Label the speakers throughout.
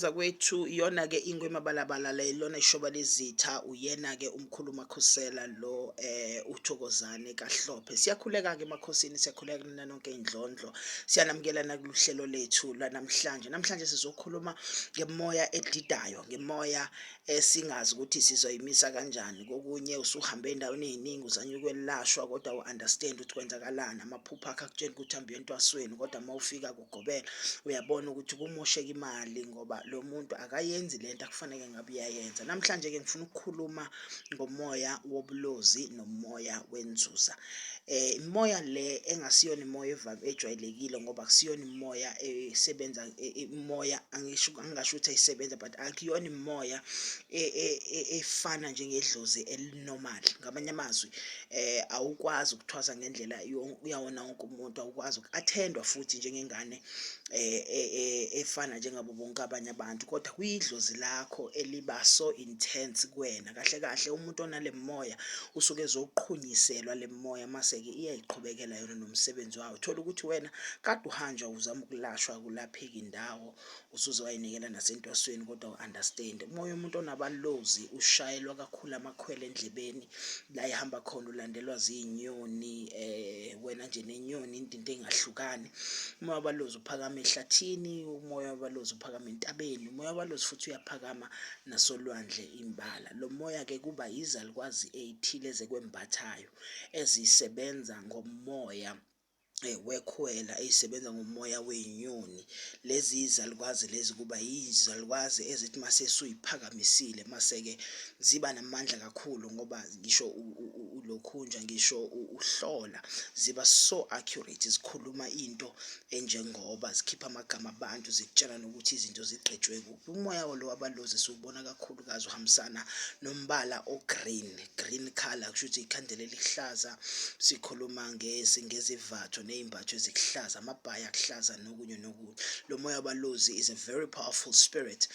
Speaker 1: Zakwethu, iyona-ke ingwe emabalabala le, lona ishoba lezitha, uyena-ke umkhulu Makhosela lo uThokozane kaHlophe. Siyakhuleka-ke emakhosini, siyakhuleka kunina nonke indlondlo. Siyanamukela nakuluhlelo lethu lanamhlanje. Namhlanje sizokhuluma ngemoya edidayo, ngemoya esingazi ukuthi sizoyimisa kanjani. Kokunye usuhambe endaweni ey'ningi uzanye ukwelashwa kodwa u-understand ukuthi kwenzakalani. Amaphupho akho akutshela ukuthi hamba uye entwasweni, kodwa uma ufika kugobela uyabona ukuthi kumosheka imali ngoba lo muntu akayenzi lento akufanele ngabe uyayenza. Namhlanje-ke ngifuna ukukhuluma ngomoya wobulozi nomoya wenzuza. Imoya le engasiyona imoya ejwayelekile, ngoba akusiyona imoya esebenza imoya, angisho, angingasho ukuthi ayisebenza, but akuyona imoya efana njengedlozi eli-normal. Ngamanye amazwi, awukwazi ukuthwasa ngendlela yawona wonke umuntu, awukwazi uku-attendwa futhi njengengane efana njengabo bonke abanye abantu, kodwa kuyidlozi lakho eliba so intense kuwena. Kahle kahle umuntu onale moya usuke ezoqhunyiselwa le moya, mase-ke iyayiqhubekela yona nomsebenzi wayo. Uthola ukuthi wena kade uhanjwa uzama ukulashwa, kulapheki indawo, usuze wayinikela nasentwasweni, kodwa u-understand umoya womuntu onabalozi ushayelwa kakhulu amakhwelo endlebeni, la ehamba khona ulandelwa zinyoni, wena nje nenyoni into engahlukani. Umoya wabalozi uphakama ehlathini, umoya wabalozi uphakama entabeni, umoya wabalozi futhi uyaphakama nasolwandle imbala. Lo moya-ke kuba yizalukwazi ey'thile ezekwembathayo ezisebenza ngomoya wekhwela, eyisebenza ngomoya wey'nyoni. Lezi zalukwazi lezi kuba yizalukwazi ezithi mase suyiphakamisile, mase-ke ziba namandla kakhulu, ngoba ngisho ulokhunja, ngisho uhlola, ziba so accurate, zikhuluma into enjengoba zikhipha amagama abantu, zikutshela nokuthi izinto zigqitshwe kuphi. Umoya lo wabalozi siwubona kakhulukazi uhambisana nombala o-green, green color, kusho ukuthi ikhandlela elihlaza. Sikhuluma ngezivatho ney'mbatho ezikuhlaza, amabhayi akuhlaza nokunye nokunye. Lo moya wabalozi is a very powerful spirit,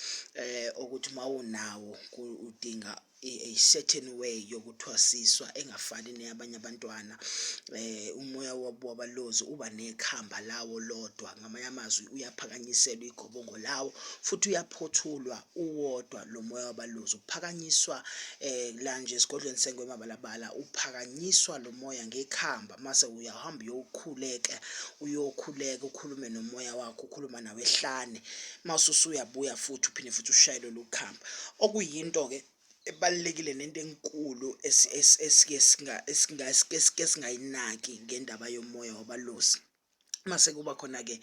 Speaker 1: ukuthi uma unawo udinga a certain way yokuthwasiswa engafani neyabanye abantwana. Umoya wabalozi uba nekhamba lawo lodwa, ngamanye amazwi uyaphakanyiselwa igobongo lawo futhi uyaphothulwa uwodwa. Lo moya wabalozi uphakanyiswa la nje esigodlweni sengwe emabalabala, uphakanyiswa lo moya ngekhamba, mase uyahamba uyokhuleka, uyokhuleka, ukhulume nomoya wakho, ukhuluma nawe ehlane, mase usuyabuya futhi uphinde futhi ushayele lolu khamba, okuyinto-ke ebalulekile nento enkulu esike singayinaki ngendaba yomoya wabalozi. Mase kuba khona-ke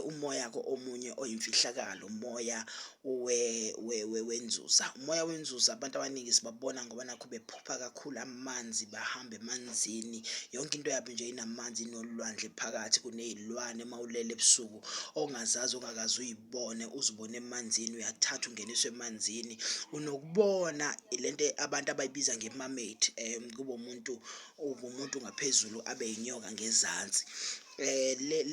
Speaker 1: umoya-ke omunye oyimfihlakalo, umoya wenzuza. Umoya wenzuza abantu abaningi sibabona ngoba nakhu bephupha kakhulu amanzi, bahamba emanzini, yonke into yabo nje inamanzi, inolwandle phakathi, kuney'lwane. Uma ulele ebusuku ongazazi, ongakaze uyibone, uzibone emanzini, uyathathwa ungeniswe emanzini, unokubona lento abantu abayibiza nge-mermaid, kube umuntu, umuntu ngaphezulu abe yinyoka ngezansi.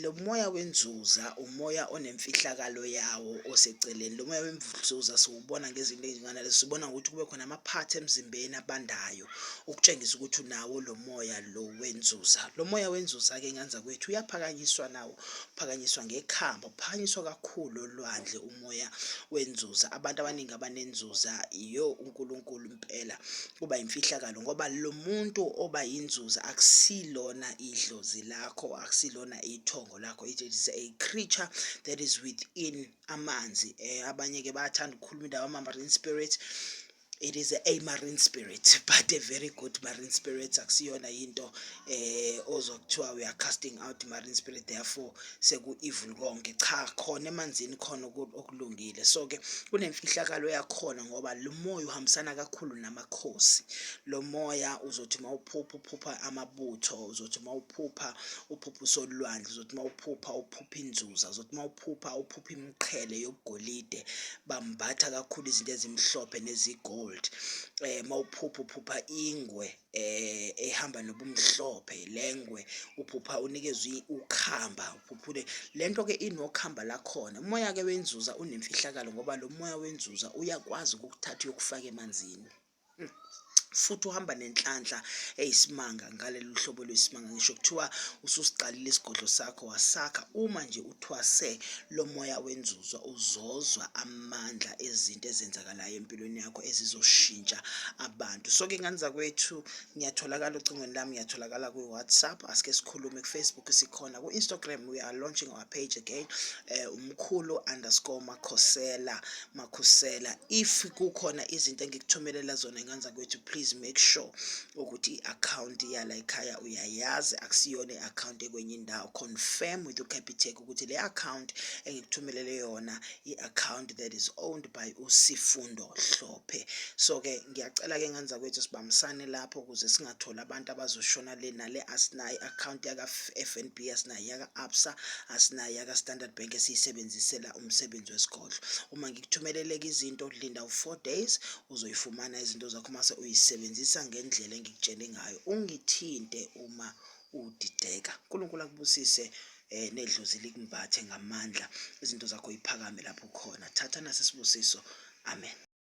Speaker 1: Lo moya wenzuza umoya onemfihlakalo yawo oseceleni. Lo moya wenzuza siwubona ngezinto ey'fana nalezo, sibona ngokuthi kube khona amaphathi emzimbeni abandayo ukutshengisa ukuthi unawo lo moya lo wenzuza. Lo moya wenzuza-ke, ngane zakwethu, uyaphakanyiswa nawo, uphakanyiswa ngekhamba, uphakanyiswa kakhulu olwandle umoya wenzuza. Abantu abaningi abanenzuza iyo uNkulunkulu impela, kuba imfihlakalo, ngoba lo muntu oba yinzuza akusilona idlozi lakho, akusilona ithongo lakho, it is a creature that is within amanzi. Abanye-ke bayathanda ukukhuluma indaba ama-marine spirit. It is a marine spirit, but a very good marine spirit. Akusiyona into ozokuthiwa we are casting out marine spirit, therefore seku-evil konke. Cha, khona emanzini khona okulungile. So-ke kunemfihlakalo yakhona, ngoba lo moya uhambisana kakhulu namakhosi. Lo moya uzothi uma uphupha, uphupha amabutho, uzothi uma uphupha, uphupha usolwandle, uzothi uma uphupha, uphupha inzuza, uzothi uma uphupha, uphupha imiqhele yobugolide, bambatha kakhulu izinto ezimhlophe nezi-gold. Uma uphupha, uphupha ingwe ehamba nobumhlophe, lengwe uphupha unikezwe ukhamba, uphuphule lento ke inokhamba lakhona. Umoya ke wenzuza unemfihlakalo, ngoba lo moya wenzuza uyakwazi ukukuthatha uyokufaka emanzini. Futhi uhamba nenhlanhla eyisimanga ngalolu hlobo lwesimanga. Ngisho kuthiwa ususiqalile isigodlo sakho wasakha, uma nje uthwase lo moya wenzuzwa, uzozwa amandla ezinto ezenzakalayo empilweni yakho ezizoshintsha abantu. So ke ngane zakwethu, ngiyatholakala ocingweni lami, ngiyatholakala kwi-WhatsApp, asike sikhulume. Ku-Facebook sikhona, ku-Instagram we are launching our page again, umkhulu_Makhosela Makhosela. If kukhona izinto engikuthumelela zona, ngane zakwethu, please make sure ukuthi i-account yala ekhaya uyayazi, akusiyona i-account ekwenye indawo. Confirm with uCapitec ukuthi le account engikuthumelele yona i-account that is owned by uSifundo Hlophe. So ke ngiyacela ke, ngane zakwethu, sibambisane lapho ukuze singatholi abantu abazoshona le nale. Asinayo i-account yaka FNB, asinayo yaka Absa, asinayo yaka Standard Bank esiyisebenzisela umsebenzi wesigodlo. Uma ngikuthumeleleka izinto, linda u-4 days, uzoyifumana izinto zakho mase uyisebenzisa ngendlela engikutshele ngayo. Ungithinte uma udideka. uNkulunkulu akubusise, nedlozi likumbathe ngamandla, izinto zakho iphakame lapho khona. Thatha nasi isibusiso. Amen.